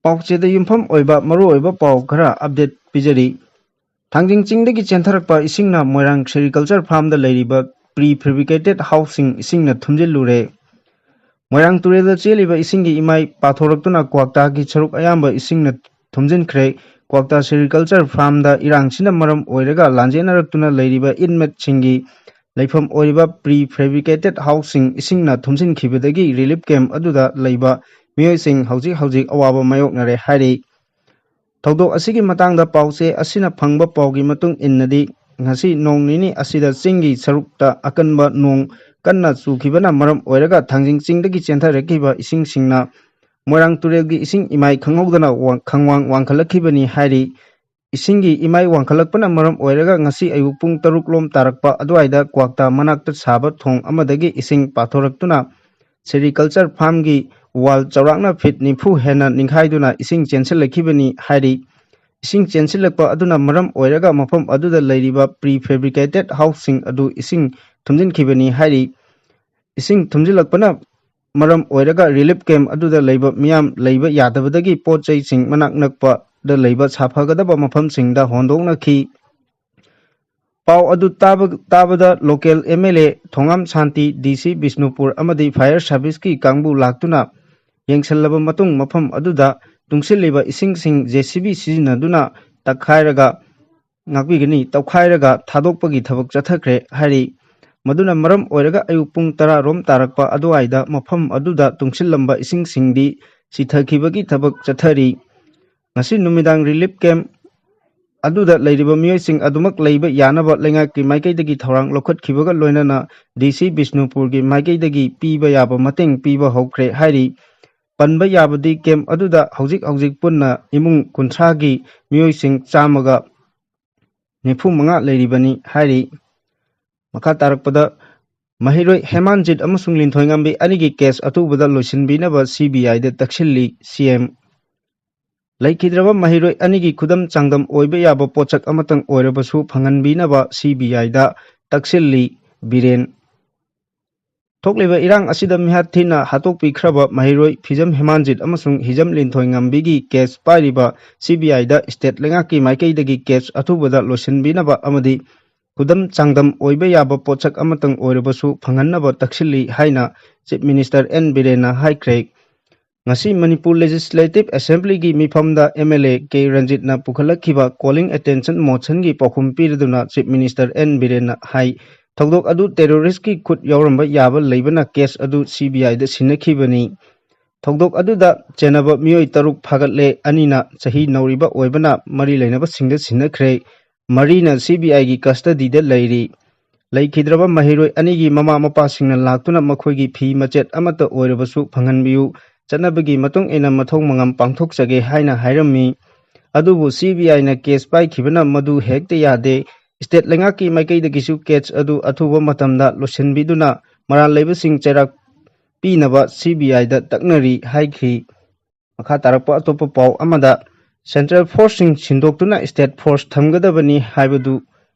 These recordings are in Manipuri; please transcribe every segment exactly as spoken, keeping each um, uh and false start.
ꯄꯥꯎꯆꯦꯗ ꯌꯨꯝꯐꯝ ꯑꯣꯏꯕ ꯃꯔꯨꯑꯣꯏꯕ ꯄꯥꯎ ꯈꯔ ꯑꯞꯗꯦꯠ ꯄꯤꯖꯔꯤ꯫ ꯊꯥꯡꯖꯤꯡ ꯆꯤꯡꯗꯒꯤ ꯆꯦꯟꯊꯔꯛꯄ ꯏꯁꯤꯡꯅ ꯃꯣꯏꯔꯥꯡ ꯁꯦꯔꯤꯀꯜꯆꯔ ꯐꯥꯔꯝꯗ ꯂꯩꯔꯤꯕ ꯄ꯭ꯔꯤ ꯐꯦꯕ꯭ꯔꯤꯀꯦꯇꯦꯠ ꯍꯥꯎꯁꯁꯤꯡ ꯏꯁꯤꯡꯅ ꯊꯨꯝꯖꯤꯜꯂꯨꯔꯦ꯫ ꯃꯣꯏꯔꯥꯡ ꯇꯨꯔꯦꯜꯗ ꯆꯦꯜꯂꯤꯕ ꯏꯁꯤꯡꯒꯤ ꯏꯃꯥꯏ ꯄꯥꯊꯣꯔꯛꯇꯨꯅ ꯀ꯭ꯋꯥꯛꯇꯥꯒꯤ ꯁꯔꯨꯛ ꯑꯌꯥꯝꯕ ꯏꯁꯤꯡꯅ ꯊꯨꯝꯖꯤꯟꯈ꯭ꯔꯦ꯫ ꯀ꯭ꯋꯥꯛꯇꯥ ꯁꯦꯔꯤꯀꯜꯆꯔ ꯐꯥꯔꯝꯗ ꯏꯔꯥꯡꯁꯤꯅ ꯃꯔꯝ ꯑꯣꯏꯔꯒ ꯂꯥꯟꯖꯦꯟꯅꯔꯛꯇꯨꯅ ꯂꯩꯔꯤꯕ ꯏꯟꯃꯦꯠꯁꯤꯡꯒꯤ ꯂꯩꯐꯝ ꯑꯣꯏꯔꯤꯕ ꯄ꯭ꯔꯤ ꯐꯦꯕ꯭ꯔꯤꯀꯦꯇꯦꯠ ꯍꯥꯎꯁꯁꯤꯡ ꯏꯁꯤꯡꯅ ꯊꯨꯝꯖꯤꯟꯈꯤꯕꯗꯒꯤ ꯔꯤꯂꯤꯐ ꯀꯦꯝꯞ ꯑꯗꯨꯗ ꯂꯩꯕ ꯃꯤꯑꯣꯏꯁꯤꯡ ꯍꯧꯖꯤꯛ ꯍꯧꯖꯤꯛ ꯑꯋꯥꯕ ꯃꯥꯌꯣꯛꯅꯔꯦ ꯍꯥꯏꯔꯤ꯫ ꯊꯧꯗꯣꯛ ꯑꯁꯤꯒꯤ ꯃꯇꯥꯡꯗ ꯄꯥꯎꯆꯦ ꯑꯁꯤꯅ ꯐꯪꯕ ꯄꯥꯎꯒꯤ ꯃꯇꯨꯡ ꯏꯟꯅꯗꯤ, ꯉꯁꯤ ꯅꯣꯡ ꯅꯤꯅꯤ ꯑꯁꯤꯗ ꯆꯤꯡꯒꯤ ꯁꯔꯨꯛꯇ ꯑꯀꯟꯕ ꯅꯣꯡ ꯀꯟꯅ ꯆꯨꯈꯤꯕꯅ ꯃꯔꯝ ꯑꯣꯏꯔꯒ ꯊꯥꯡꯖꯤꯡ ꯆꯤꯡꯗꯒꯤ ꯆꯦꯟꯊꯔꯛꯈꯤꯕ ꯏꯁꯤꯡꯁꯤꯡꯅ ꯃꯣꯏꯔꯥꯡ ꯇꯨꯔꯦꯜꯒꯤ ꯏꯁꯤꯡ ꯏꯃꯥꯏ ꯈꯪꯍꯧꯗꯅ ꯋꯥꯡ-, ꯈꯪꯋꯥꯡ ꯋꯥꯡꯈꯠꯂꯛꯈꯤꯕꯅꯤ ꯍꯥꯏꯔꯤ꯫ ꯏꯁꯤꯡꯒꯤ ꯏꯃꯥꯏ ꯋꯥꯡꯈꯠꯂꯛꯄꯅ ꯃꯔꯝ ꯑꯣꯏꯔꯒ ꯉꯁꯤ ꯑꯌꯨꯛ ꯄꯨꯡ ꯇꯔꯨꯛ ꯂꯣꯝ ꯇꯥꯔꯛꯄ ꯑꯗꯨꯋꯥꯏꯗ ꯀ꯭ꯋꯥꯛꯇꯥ ꯃꯅꯥꯛꯇ ꯁꯥꯕ ꯊꯣꯡ ꯑꯃꯗꯒꯤ ꯏꯁꯤꯡ ꯄꯥꯊꯣꯔꯛꯇꯨꯅ ꯁꯦꯔꯤꯀꯜꯆꯔ ꯐꯥꯔꯝꯒꯤ ꯋꯥꯜ ꯆꯥꯎꯔꯥꯛꯅ ꯐꯤꯠ ꯅꯤꯐꯨ ꯍꯦꯟꯅ ꯅꯤꯡꯈꯥꯏꯗꯨꯅ ꯏꯁꯤꯡ ꯆꯦꯟꯁꯤꯜꯂꯛꯈꯤꯕꯅꯤ ꯍꯥꯏꯔꯤ꯫ ꯏꯁꯤꯡ ꯆꯦꯟꯁꯤꯜꯂꯛꯄ ꯑꯗꯨꯅ ꯃꯔꯝ ꯑꯣꯏꯔꯒ ꯃꯐꯝ ꯑꯗꯨꯗ ꯂꯩꯔꯤꯕ ꯄ꯭ꯔꯤ ꯐꯦꯕ꯭ꯔꯤꯀꯦꯇꯦꯠ ꯍꯥꯎꯁꯁꯤꯡ ꯑꯗꯨ ꯏꯁꯤꯡ ꯊꯨꯝꯖꯤꯟꯈꯤꯕꯅꯤ ꯍꯥꯏꯔꯤ꯫ ꯏꯁꯤꯡ ꯊꯨꯝꯖꯤꯜꯂꯛꯄꯅ ꯃꯔꯝ ꯑꯣꯏꯔꯒ ꯔꯤꯂꯤꯐ ꯀꯦꯝꯞ ꯑꯗꯨꯗ ꯂꯩꯕ ꯃꯤꯌꯥꯝ ꯂꯩꯕ ꯌꯥꯗꯕꯗꯒꯤ ꯄꯣꯠ ꯆꯩꯁꯤꯡ ꯃꯅꯥꯛ ꯅꯛꯄꯗ ꯂꯩꯕ ꯁꯥꯐꯒꯗꯕ ꯃꯐꯝꯁꯤꯡꯗ ꯍꯣꯟꯗꯣꯛꯅꯈꯤ꯫ ꯄꯥꯎ ꯑꯗꯨ ꯇꯥꯕ-, ꯇꯥꯕꯗ ꯂꯣꯀꯦꯜ ꯑꯦꯝ ꯑꯦꯜ ꯑꯦ ꯊꯣꯉꯥꯝ ꯁꯥꯟꯇꯤ, ꯗꯤ ꯁꯤ ꯕꯤꯁꯅꯨꯄꯨꯔ ꯑꯃꯗꯤ ꯐꯥꯌꯔ ꯁꯥꯔꯚꯤꯁꯀꯤ ꯀꯥꯡꯕꯨ ꯂꯥꯛꯇꯨꯅ ꯌꯦꯡꯁꯤꯜꯂꯕ ꯃꯇꯨꯡ ꯃꯐꯝ ꯑꯗꯨꯗ ꯇꯨꯡꯁꯤꯜꯂꯤꯕ ꯏꯁꯤꯡꯁꯤꯡ ꯖꯦ ꯁꯤ ꯕꯤ ꯁꯤꯖꯤꯟꯅꯗꯨꯅ ꯇꯛꯈꯥꯏꯔꯒ ꯉꯥꯛꯄꯤꯒꯅꯤ, ꯇꯧꯈꯥꯏꯔꯒ ꯊꯥꯗꯣꯛꯄꯒꯤ ꯊꯕꯛ ꯆꯠꯊꯈ꯭ꯔꯦ ꯍꯥꯏꯔꯤ꯫ ꯃꯗꯨꯅ ꯃꯔꯝ ꯑꯣꯏꯔꯒ ꯑꯌꯨꯛ ꯄꯨꯡ ꯇꯔꯥ ꯔꯣꯝ ꯇꯥꯔꯛꯄ ꯑꯗꯨꯋꯥꯏꯗ ꯃꯐꯝ ꯑꯗꯨꯗ ꯇꯨꯡꯁꯤꯜꯂꯝꯕ ꯏꯁꯤꯡꯁꯤꯡꯗꯤ ꯆꯤꯊꯈꯤꯕꯒꯤ ꯊꯕꯛ ꯆꯠꯊꯔꯤ꯫ ꯉꯁꯤ ꯅꯨꯃꯤꯗꯥꯡ ꯔꯤꯂꯤꯐ ꯀꯦꯝꯞ ꯑꯗꯨꯗ ꯂꯩꯔꯤꯕ ꯃꯤꯑꯣꯏꯁꯤꯡ ꯑꯗꯨꯃꯛ ꯂꯩꯕ ꯌꯥꯅꯕ ꯂꯩꯉꯥꯛꯀꯤ ꯃꯥꯏꯀꯩꯗꯒꯤ ꯊꯧꯔꯥꯡ ꯂꯧꯈꯠꯈꯤꯕꯒ ꯂꯣꯏꯅꯅ ꯗꯤ ꯁꯤ ꯕꯤꯁꯅꯨꯄꯨꯔꯒꯤ ꯃꯥꯏꯀꯩꯗꯒꯤ ꯄꯤꯕ ꯌꯥꯕ ꯃꯇꯦꯡ ꯄꯤꯕ ꯍꯧꯈ꯭ꯔꯦ ꯍꯥꯏꯔꯤ꯫ ꯄꯟꯕ ꯌꯥꯕꯗꯤ ꯀꯦꯝꯞ ꯑꯗꯨꯗ ꯍꯧꯖꯤꯛ ꯍꯧꯖꯤꯛ ꯄꯨꯟꯅ ꯏꯃꯨꯡ ꯀꯨꯟꯊ꯭ꯔꯥꯒꯤ ꯃꯤꯑꯣꯏꯁꯤꯡ ꯆꯥꯝꯃꯒ ꯅꯤꯐꯨ ꯃꯉꯥ ꯂꯩꯔꯤꯕꯅꯤ ꯍꯥꯏꯔꯤ꯫ ꯃꯈꯥ ꯇꯥꯔꯛꯄꯗ, ꯃꯍꯩꯔꯣꯏ ꯍꯦꯃꯥꯟꯖꯤꯠ ꯑꯃꯁꯨꯡ ꯂꯤꯟꯊꯣꯏꯉꯝꯕꯤ ꯑꯅꯤꯒꯤ ꯀꯦꯁ ꯑꯊꯨꯕꯗ ꯂꯣꯏꯁꯤꯟꯕꯤꯅꯕ ꯁꯤ ꯕꯤ ꯑꯥꯏꯗ ꯇꯛꯁꯤꯜꯂꯤ, ꯁꯤ ꯑꯦꯝ꯫ ꯂꯩꯈꯤꯗ꯭ꯔꯕ ꯃꯍꯩꯔꯣꯏ ꯑꯅꯤꯒꯤ ꯈꯨꯗꯝ ꯆꯥꯡꯗꯝ ꯑꯣꯏꯕ ꯌꯥꯕ ꯄꯣꯠꯁꯛ ꯑꯃꯇꯪ ꯑꯣꯏꯔꯕꯁꯨ ꯐꯪꯍꯟꯕꯤꯅꯕ ꯁꯤ ꯕꯤ ꯑꯥꯏꯗ ꯇꯛꯁꯤꯜꯂꯤ, ꯕꯤꯔꯦꯟ꯫ ꯊꯣꯛꯂꯤꯕ ꯏꯔꯥꯡ ꯑꯁꯤꯗ ꯃꯤꯍꯥꯠ ꯊꯤꯅ ꯍꯥꯠꯇꯣꯛꯄꯤꯈ꯭ꯔꯕ ꯃꯍꯩꯔꯣꯏ ꯐꯤꯖꯝ ꯍꯦꯃꯥꯟꯖꯤꯠ ꯑꯃꯁꯨꯡ ꯍꯤꯖꯝ ꯂꯤꯟꯊꯣꯏꯉꯝꯕꯤꯒꯤ ꯀꯦꯁ ꯄꯥꯏꯔꯤꯕ ꯁꯤ ꯕꯤ ꯑꯥꯏꯗ ꯁ꯭ꯇꯦꯠ ꯂꯩꯉꯥꯛꯀꯤ ꯃꯥꯏꯀꯩꯗꯒꯤ ꯀꯦꯁ ꯑꯊꯨꯕꯗ ꯂꯣꯏꯁꯤꯟꯕꯤꯅꯕ ꯑꯃꯗꯤ ꯈꯨꯗꯝ ꯆꯥꯡꯗꯝ ꯑꯣꯏꯕ ꯌꯥꯕ ꯄꯣꯠꯁꯛ ꯑꯃꯇꯪ ꯑꯣꯏꯔꯕꯁꯨ ꯐꯪꯍꯟꯅꯕ ꯇꯛꯁꯤꯜꯂꯤ ꯍꯥꯏꯅ ꯆꯤꯐ ꯃꯤꯅꯤꯁꯇꯔ ꯑꯦꯟ ꯕꯤꯔꯦꯟꯅ ꯍꯥꯏꯈ꯭ꯔꯦ꯫ ꯉꯁꯤ ꯃꯅꯤꯄꯨꯔ ꯂꯦꯖꯤꯁꯂꯦꯇꯤꯚ ꯑꯦꯁꯦꯝꯕ꯭ꯂꯤꯒꯤ ꯃꯤꯐꯝꯗ ꯑꯦꯝ ꯑꯦꯜ ꯑꯦ ꯀꯦ ꯔꯟꯖꯤꯠꯅ ꯄꯨꯈꯠꯂꯛꯈꯤꯕ ꯀꯣꯂꯤꯡ ꯑꯦꯇꯦꯟꯁꯟ ꯃꯣꯁꯟꯒꯤ ꯄꯥꯎꯈꯨꯝ ꯄꯤꯔꯗꯨꯅ ꯆꯤꯐ ꯃꯤꯅꯤꯁꯇꯔ ꯑꯦꯟ ꯕꯤꯔꯦꯟꯅ ꯍꯥꯏ, ꯊꯧꯗꯣꯛ ꯑꯗꯨ ꯇꯦꯔꯣꯔꯤꯁꯀꯤ ꯈꯨꯠ ꯌꯥꯎꯔꯝꯕ ꯌꯥꯕ ꯂꯩꯕꯅ ꯀꯦꯁ ꯑꯗꯨ ꯁꯤ ꯕꯤ ꯑꯥꯏꯗ ꯁꯤꯟꯅꯈꯤꯕꯅꯤ꯫ ꯊꯧꯗꯣꯛ ꯑꯗꯨꯗ ꯆꯦꯟꯅꯕ ꯃꯤꯑꯣꯏ ꯇꯔꯨꯛ ꯐꯥꯒꯠꯂꯦ, ꯑꯅꯤꯅ ꯆꯍꯤ ꯅꯧꯔꯤꯕ ꯑꯣꯏꯕꯅ ꯃꯔꯤ ꯂꯩꯅꯕꯁꯤꯡꯗ ꯁꯤꯟꯅꯈ꯭ꯔꯦ꯫ ꯃꯔꯤꯅ ꯁꯤ ꯕꯤ ꯑꯥꯏꯒꯤ ꯀꯁꯇꯗꯤꯗ ꯂꯩꯔꯤ꯫ ꯂꯩꯈꯤꯗ꯭ꯔꯕ ꯃꯍꯩꯔꯣꯏ ꯑꯅꯤꯒꯤ ꯃꯃꯥ ꯃꯄꯥꯁꯤꯡꯅ ꯂꯥꯛꯇꯨꯅ ꯃꯈꯣꯏꯒꯤ ꯐꯤ ꯃꯆꯦꯠ ꯑꯃꯠꯇ ꯑꯣꯏꯔꯕꯁꯨ ꯐꯪꯍꯟꯕꯤꯌꯨ, ꯆꯠꯅꯕꯤꯒꯤ ꯃꯇꯨꯡ ꯏꯟꯅ ꯃꯊꯧ ꯃꯉꯝ ꯄꯥꯡꯊꯣꯛꯆꯒꯦ ꯍꯥꯏꯅ ꯍꯥꯏꯔꯝꯃꯤ꯫ ꯑꯗꯨꯕꯨ ꯁꯤ ꯕꯤ ꯑꯥꯏꯅ ꯀꯦꯁ ꯄꯥꯏꯈꯤꯕꯅ ꯃꯗꯨ ꯍꯦꯛꯇ ꯌꯥꯗꯦ, ꯁ꯭ꯇꯦꯠ ꯂꯩꯉꯥꯛꯀꯤ ꯃꯥꯏꯀꯩꯗꯒꯤꯁꯨ ꯀꯦꯁ ꯑꯗꯨ ꯑꯊꯨꯕ ꯃꯇꯝꯗ ꯂꯣꯏꯁꯤꯟꯕꯤꯗꯨꯅ ꯃꯔꯥꯜ ꯂꯩꯕꯁꯤꯡ ꯆꯩꯔꯥꯛ ꯄꯤꯅꯕ ꯁꯤ ꯕꯤ ꯑꯥꯏꯗ ꯇꯛꯅꯔꯤ ꯍꯥꯏꯈꯤ꯫ ꯃꯈꯥ ꯇꯥꯔꯛꯄ ꯑꯇꯣꯞꯄ ꯄꯥꯎ ꯑꯃꯗ, ꯁꯦꯟꯇ꯭ꯔꯦꯜ ꯐꯣꯔꯁꯁꯤꯡ ꯁꯤꯟꯗꯣꯛꯇꯨꯅ ꯁ꯭ꯇꯦꯠ ꯐꯣꯔꯁ ꯊꯝꯒꯗꯕꯅꯤ ꯍꯥꯏꯕꯗꯨ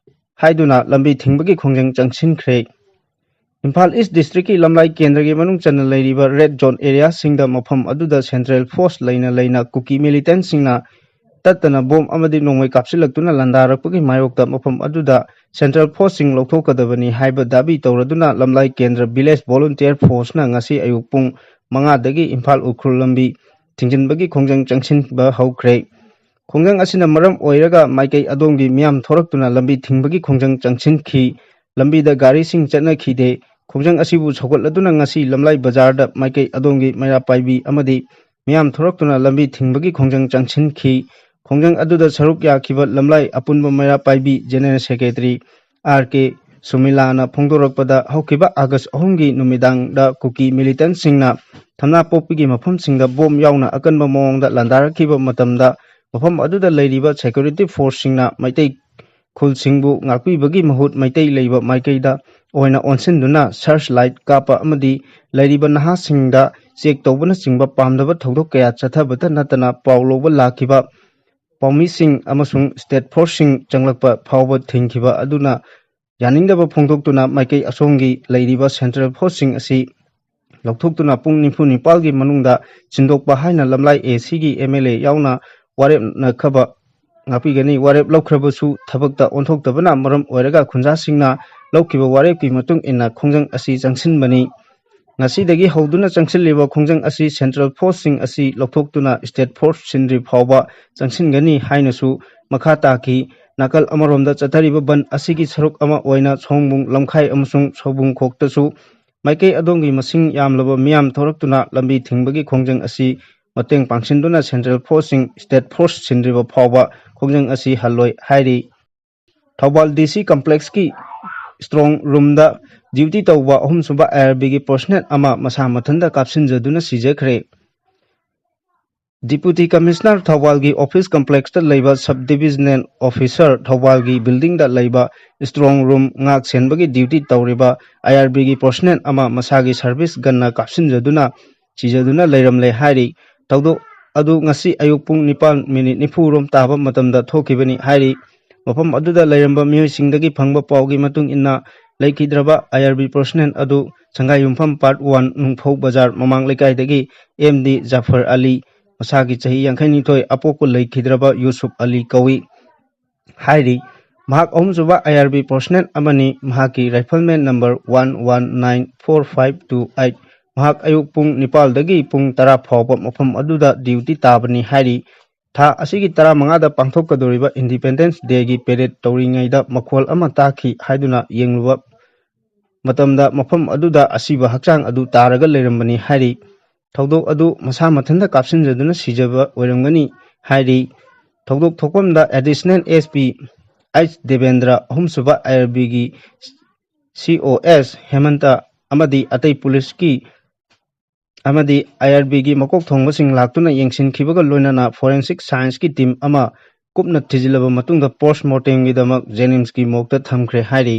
ꯍꯥꯏꯗꯨꯅ ꯂꯝꯕꯤ ꯊꯤꯡꯕꯒꯤ ꯈꯣꯡꯖꯪ ꯆꯪꯁꯤꯟꯈ꯭ꯔꯦ꯫ ꯏꯝꯐꯥꯜ ꯏꯁ ꯗꯤꯁꯇ꯭ꯔꯤꯛꯀꯤ ꯂꯝꯂꯥꯏ ꯀꯦꯟꯗ꯭ꯔꯒꯤ ꯃꯅꯨꯡ ꯆꯟꯅ ꯂꯩꯔꯤꯕ ꯔꯦꯗ ꯖꯣꯟ ꯑꯦꯔꯤꯌꯥꯁꯤꯡꯗ ꯃꯐꯝ ꯑꯗꯨꯗ ꯁꯦꯟꯇ꯭ꯔꯦꯜ ꯐꯣꯔꯁ ꯂꯩꯅ ꯂꯩꯅ ꯀꯨꯀꯤ ꯃꯤꯂꯤꯇꯦꯟꯁꯤꯡꯅ ꯇꯠꯇꯅ ꯕꯣꯝ ꯑꯃꯗꯤ ꯅꯣꯡꯃꯩ ꯀꯥꯞꯁꯤꯜꯂꯛꯇꯨꯅ ꯂꯥꯟꯗꯥꯔꯛꯄꯒꯤ ꯃꯥꯌꯣꯛꯇ ꯃꯐꯝ ꯑꯗꯨꯗ ꯁꯦꯟꯇ꯭ꯔꯦꯜ ꯐꯣꯔꯁꯁꯤꯡ ꯂꯧꯊꯣꯛꯀꯗꯕꯅꯤ ꯍꯥꯏꯕ ꯗꯥꯕꯤ ꯇꯧꯔꯗꯨꯅ ꯂꯝꯂꯥꯏ ꯀꯦꯟꯗ꯭ꯔ ꯚꯤꯂꯦꯖ ꯚꯣꯂꯨꯟꯇꯤꯌꯔ ꯐꯣꯔꯁꯅ ꯉꯁꯤ ꯑꯌꯨꯛ ꯄꯨꯡ ꯃꯉꯥꯗꯒꯤ ꯏꯝꯐꯥꯜ ꯎꯈ꯭ꯔꯨꯜ ꯂꯝꯕꯤ ꯊꯤꯡꯖꯤꯟꯕꯒꯤ ꯈꯣꯡꯖꯪ ꯆꯪꯁꯤꯟꯕ ꯍꯧꯈ꯭ꯔꯦ꯫ ꯈꯣꯡꯖꯪ ꯑꯁꯤꯅ ꯃꯔꯝ ꯑꯣꯏꯔꯒ ꯃꯥꯏꯀꯩ ꯑꯗꯣꯝꯒꯤ ꯃꯤꯌꯥꯝ ꯊꯣꯔꯛꯇꯨꯅ ꯂꯝꯕꯤ ꯊꯤꯡꯕꯒꯤ ꯈꯣꯡꯖꯪ ꯆꯪꯁꯤꯟꯈꯤ꯫ ꯂꯝꯕꯤꯗ ꯒꯥꯔꯤꯁꯤꯡ ꯆꯠꯅꯈꯤꯗꯦ꯫ ꯈꯣꯡꯖꯪ ꯑꯁꯤꯕꯨ ꯁꯧꯒꯠꯂꯗꯨꯅ ꯉꯁꯤ ꯂꯝꯂꯥꯏ ꯕꯖꯥꯔꯗ ꯃꯥꯏꯀꯩ ꯑꯗꯣꯝꯒꯤ ꯃꯩꯔꯥ ꯄꯥꯏꯕꯤ ꯑꯃꯗꯤ ꯃꯤꯌꯥꯝ ꯊꯣꯔꯛꯇꯨꯅ ꯂꯝꯕꯤ ꯊꯤꯡꯕꯒꯤ ꯈꯣꯡꯖꯪ ꯆꯪꯁꯤꯟꯈꯤ꯫ ꯈꯣꯡꯖꯪ ꯑꯗꯨꯗ ꯁꯔꯨꯛ ꯌꯥꯈꯤꯕ ꯂꯝꯂꯥꯏ ꯑꯄꯨꯟꯕ ꯃꯩꯔꯥ ꯄꯥꯏꯕꯤ ꯖꯦꯅꯔꯦꯜ ꯁꯦꯀ꯭ꯔꯦꯇꯔꯤ ꯑꯥꯔ ꯀꯦ ꯁꯨꯃꯤꯂꯥꯅ ꯐꯣꯡꯗꯣꯔꯛꯄꯗ, ꯍꯧꯈꯤꯕ ꯑꯥꯒꯁ ꯑꯍꯨꯝꯒꯤ ꯅꯨꯃꯤꯗꯥꯡꯗ ꯀꯨꯀꯤ ꯃꯤꯂꯤꯇꯦꯟꯁꯤꯡꯅ ꯊꯝꯅꯥꯄꯣꯛꯄꯤꯒꯤ ꯃꯐꯝꯁꯤꯡꯗ ꯕꯣꯝ ꯌꯥꯎꯅ ꯑꯀꯟꯕ ꯃꯑꯣꯡꯗ ꯂꯥꯟꯗꯥꯔꯛꯈꯤꯕ ꯃꯇꯝꯗ, ꯃꯐꯝ ꯑꯗꯨꯗ ꯂꯩꯔꯤꯕ ꯁꯦꯀ꯭ꯌꯨꯔꯤꯇꯤ ꯐꯣꯔꯁꯁꯤꯡꯅ ꯃꯩꯇꯩ ꯈꯨꯜꯁꯤꯡꯕꯨ ꯉꯥꯛꯄꯤꯕꯒꯤ ꯃꯍꯨꯠ ꯃꯩꯇꯩ ꯂꯩꯕ ꯃꯥꯏꯀꯩꯗ ꯑꯣꯏꯅ ꯑꯣꯟꯁꯤꯟꯗꯨꯅ ꯁꯔꯆ ꯂꯥꯏꯠ ꯀꯥꯞꯄ ꯑꯃꯗꯤ ꯂꯩꯔꯤꯕ ꯅꯍꯥꯁꯤꯡꯗ ꯆꯦꯛ ꯇꯧꯕꯅꯆꯤꯡꯕ ꯄꯥꯝꯗꯕ ꯊꯧꯗꯣꯛ ꯀꯌꯥ ꯆꯠꯊꯕꯇ ꯅꯠꯇꯅ ꯄꯥꯎ ꯂꯧꯕ ꯂꯥꯛꯈꯤꯕ ꯄꯥꯎꯃꯤꯁꯤꯡ ꯑꯃꯁꯨꯡ ꯁ꯭ꯇꯦꯠ ꯐꯣꯔꯁꯁꯤꯡ ꯆꯪꯂꯛꯄ ꯐꯥꯎꯕ ꯊꯤꯡꯈꯤꯕ ꯑꯗꯨꯅ ꯌꯥꯅꯤꯡꯗꯕ ꯐꯣꯡꯗꯣꯛꯇꯨꯅ ꯃꯥꯏꯀꯩ ꯑꯁꯣꯝꯒꯤ ꯂꯩꯔꯤꯕ ꯁꯦꯟꯇ꯭ꯔꯦꯜ ꯐꯣꯔꯁꯁꯤꯡ ꯑꯁꯤ ꯂꯧꯊꯣꯛꯇꯨꯅ ꯄꯨꯡ ꯅꯤꯐꯨ ꯅꯤꯄꯥꯜꯒꯤ ꯃꯅꯨꯡꯗ ꯆꯤꯟꯗꯣꯛꯄ ꯍꯥꯏꯅ ꯂꯝꯂꯥꯏ ꯑꯦ ꯁꯤꯒꯤ ꯑꯦꯝ ꯑꯦꯜ ꯑꯦ ꯌꯥꯎꯅ ꯋꯥꯔꯦꯞꯅꯈꯕ ꯉꯥꯛꯄꯤꯒꯅꯤ꯫ ꯋꯥꯔꯦꯞ ꯂꯧꯈ꯭ꯔꯕꯁꯨ ꯊꯕꯛꯇ ꯑꯣꯟꯊꯣꯛꯇꯕꯅ ꯃꯔꯝ ꯑꯣꯏꯔꯒ ꯈꯨꯟꯖꯥꯁꯤꯡꯅ ꯂꯧꯈꯤꯕ ꯋꯥꯔꯦꯞꯀꯤ ꯃꯇꯨꯡ ꯏꯟꯅ ꯈꯣꯡꯖꯪ ꯑꯁꯤ ꯆꯪꯁꯤꯟꯕꯅꯤ꯫ ꯉꯁꯤꯗꯒꯤ ꯍꯧꯗꯨꯅ ꯆꯪꯁꯤꯜꯂꯤꯕ ꯈꯣꯡꯖꯪ ꯑꯁꯤ ꯁꯦꯟꯇ꯭ꯔꯦꯜ ꯐꯣꯔꯁꯁꯤꯡ ꯑꯁꯤ ꯂꯧꯊꯣꯛꯇꯨꯅ ꯁ꯭ꯇꯦꯠ ꯐꯣꯔꯁ ꯁꯤꯟꯗ꯭ꯔꯤ ꯐꯥꯎꯕ ꯆꯪꯁꯤꯟꯒꯅꯤ ꯍꯥꯏꯅꯁꯨ ꯃꯈꯥ ꯇꯥꯈꯤ꯫ ꯅꯥꯀꯜ ꯑꯃꯔꯣꯝꯗ ꯆꯠꯊꯔꯤꯕ ꯕꯟ ꯑꯁꯤꯒꯤ ꯁꯔꯨꯛ ꯑꯃ ꯑꯣꯏꯅ ꯁꯣꯝꯕꯨꯡ ꯂꯝꯈꯥꯏ ꯑꯃꯁꯨꯡ ꯁꯧꯕꯨꯡꯈꯣꯛꯇꯁꯨ ꯃꯥꯏꯀꯩ ꯑꯗꯣꯝꯒꯤ ꯃꯁꯤꯡ ꯌꯥꯝꯂꯕ ꯃꯤꯌꯥꯝ ꯊꯣꯔꯛꯇꯨꯅ ꯂꯝꯕꯤ ꯊꯤꯡꯕꯒꯤ ꯈꯣꯡꯖꯪ ꯑꯁꯤ ꯃꯇꯦꯡ ꯄꯥꯡꯁꯤꯟꯗꯨꯅ ꯁꯦꯟꯇ꯭ꯔꯦꯜ ꯐꯣꯔꯁꯁꯤꯡ ꯁ꯭ꯇꯦꯠ ꯐꯣꯔꯁ ꯁꯤꯟꯗ꯭ꯔꯤꯕ ꯐꯥꯎꯕ ꯈꯣꯡꯖꯪ ꯑꯁꯤ ꯍꯜꯂꯣꯏ ꯍꯥꯏꯔꯤ꯫ ꯊꯧꯕꯥꯜ ꯗꯤ ꯁꯤ ꯀꯝꯄ꯭ꯂꯦꯛꯁꯀꯤ ꯁ꯭ꯇ꯭ꯔꯣꯡ ꯔꯨꯝꯗ ꯗ꯭ꯌꯨꯇꯤ ꯇꯧꯕ ꯑꯍꯨꯝꯁꯨꯕ ꯑꯥꯏ ꯑꯥꯔ ꯕꯤꯒꯤ ꯄꯔꯁꯣꯅꯦꯜ ꯑꯃ ꯃꯁꯥ ꯃꯊꯟꯇ ꯀꯥꯞꯁꯤꯟꯖꯗꯨꯅ ꯁꯤꯖꯈ꯭ꯔꯦ꯫ ꯗꯤꯄꯨꯇꯤ ꯀꯃꯤꯁꯅꯔ ꯊꯧꯕꯥꯜꯒꯤ ꯑꯣꯐꯤꯁ ꯀꯝꯄ꯭ꯂꯦꯛꯁꯇ ꯂꯩꯕ ꯁꯕ ꯗꯤꯕꯤꯖꯅꯦꯜ ꯑꯣꯐꯤꯁꯔ ꯊꯧꯕꯥꯜꯒꯤ ꯕꯤꯜꯗꯤꯡꯗ ꯂꯩꯕ ꯁ꯭ꯇ꯭ꯔꯣꯡ ꯔꯨꯝ ꯉꯥꯛ ꯁꯦꯟꯕꯒꯤ ꯗ꯭ꯌꯨꯇꯤ ꯇꯧꯔꯤꯕ ꯑꯥꯏ ꯑꯥꯔ ꯕꯤꯒꯤ ꯄꯔꯁꯣꯅꯦꯜ ꯑꯃ ꯃꯁꯥꯒꯤ ꯁꯔꯚꯤꯁ ꯒꯟꯅ ꯀꯥꯞꯁꯤꯟꯖꯗꯨꯅ ꯁꯤꯖꯗꯨꯅ ꯂꯩꯔꯝꯂꯦ ꯍꯥꯏꯔꯤ꯫ ꯊꯧꯗꯣꯛ ꯑꯗꯨ ꯉꯁꯤ ꯑꯌꯨꯛ ꯄꯨꯡ ꯅꯤꯄꯥꯟ ꯃꯤꯅꯤꯠ ꯅꯤꯐꯨ ꯔꯣꯝ ꯇꯥꯕ ꯃꯇꯝꯗ ꯊꯣꯛꯈꯤꯕꯅꯤ ꯍꯥꯏꯔꯤ꯫ ꯃꯐꯝ ꯑꯗꯨꯗ ꯂꯩꯔꯝꯕ ꯃꯤꯑꯣꯏꯁꯤꯡꯗꯒꯤ ꯐꯪꯕ ꯄꯥꯎꯒꯤ ꯃꯇꯨꯡ ꯏꯟꯅ ꯂꯩꯈꯤꯗ꯭ꯔꯕ ꯑꯥꯏ ꯑꯥꯔ ꯕꯤ ꯄꯔꯁꯣꯅꯦꯜ ꯑꯗꯨ ꯁꯪꯒꯥꯏꯌꯨꯝꯐꯝ ꯄꯥꯔꯠ ꯋꯥꯟ ꯅꯨꯡꯐꯧ ꯕꯖꯥꯔ ꯃꯃꯥꯡ ꯂꯩꯀꯥꯏꯗꯒꯤ ꯑꯦꯝ ꯗꯤ ꯖꯥꯐꯔ ꯑꯂꯤ, ꯃꯁꯥꯒꯤ ꯆꯍꯤ ꯌꯥꯡꯈꯩꯅꯤꯊꯣꯏ, ꯑꯄꯣꯛꯄ ꯂꯩꯈꯤꯗ꯭ꯔꯕ ꯌꯨꯁꯨꯞ ꯑꯂꯤ ꯀꯧꯏ ꯍꯥꯏꯔꯤ꯫ ꯃꯍꯥꯛ ꯑꯍꯨꯝꯁꯨꯕ ꯑꯥꯏ ꯑꯥꯔ ꯕꯤ ꯄꯔꯁꯣꯅꯦꯜ ꯑꯃꯅꯤ꯫ ꯃꯍꯥꯛꯀꯤ rifleman number one one nine four five two eight. ꯃꯍꯥꯛ ꯑꯌꯨꯛ ꯄꯨꯡ ꯅꯤꯄꯥꯜꯗꯒꯤ ꯄꯨꯡ ꯇꯔꯥ ꯐꯥꯎꯕ ꯃꯐꯝ ꯑꯗꯨꯗ ꯗ꯭ꯌꯨꯇꯤ ꯇꯥꯕꯅꯤ ꯍꯥꯏꯔꯤ꯫ ꯊꯥ ꯑꯁꯤꯒꯤ ꯇꯔꯥꯃꯉꯥꯗ ꯄꯥꯡꯊꯣꯛꯀꯗꯧꯔꯤꯕ ꯏꯟꯗꯤꯄꯦꯟꯗꯦꯟꯁ ꯗꯦꯒꯤ ꯄꯦꯔꯦꯗ ꯇꯧꯔꯤꯉꯩꯗ ꯃꯈꯣꯜ ꯑꯃ ꯇꯥꯈꯤ ꯍꯥꯏꯗꯨꯅ ꯌꯦꯡꯂꯨꯕ ꯃꯇꯝꯗ ꯃꯐꯝ ꯑꯗꯨꯗ ꯑꯁꯤꯕ ꯍꯛꯆꯥꯡ ꯑꯗꯨ ꯇꯥꯔꯒ ꯂꯩꯔꯝꯕꯅꯤ ꯍꯥꯏꯔꯤ꯫ ꯊꯧꯗꯣꯛ ꯑꯗꯨ ꯃꯁꯥ ꯃꯊꯟꯇ ꯀꯥꯞꯁꯤꯟꯖꯗꯨꯅ ꯁꯤꯖꯕ ꯑꯣꯏꯔꯝꯒꯅꯤ ꯍꯥꯏꯔꯤ꯫ ꯊꯧꯗꯣꯛ ꯊꯣꯛꯐꯝꯗ additional S P H Debendra, ꯑꯍꯨꯝꯁꯨꯕ ꯑꯥꯏ ꯑꯥꯔ ꯕꯤꯒꯤ ꯁꯤ ꯑꯣ ꯑꯦꯁ ꯍꯦꯃꯟꯇ ꯑꯃꯗꯤ ꯑꯇꯩ ꯄꯨꯂꯤꯁꯀꯤ ꯑꯃꯗꯤ ꯑꯥꯏ ꯑꯥꯔ ꯕꯤꯒꯤ ꯃꯀꯣꯛ ꯊꯣꯡꯕꯁꯤꯡ ꯂꯥꯛꯇꯨꯅ ꯌꯦꯡꯁꯤꯟꯈꯤꯕꯒ ꯂꯣꯏꯅꯅ ꯐꯣꯔꯦꯟꯁꯤꯛ ꯁꯥꯏꯟꯁꯀꯤ ꯇꯤꯝ ꯑꯃ ꯀꯨꯞꯅ ꯊꯤꯖꯤꯜꯂꯕ ꯃꯇꯨꯡꯗ ꯄꯣꯁꯃꯣꯔꯇꯦꯝꯒꯤꯗꯃꯛ ꯖꯦꯅꯤꯝꯁꯀꯤ ꯃꯣꯔꯒꯇ ꯊꯝꯈ꯭ꯔꯦ ꯍꯥꯏꯔꯤ꯫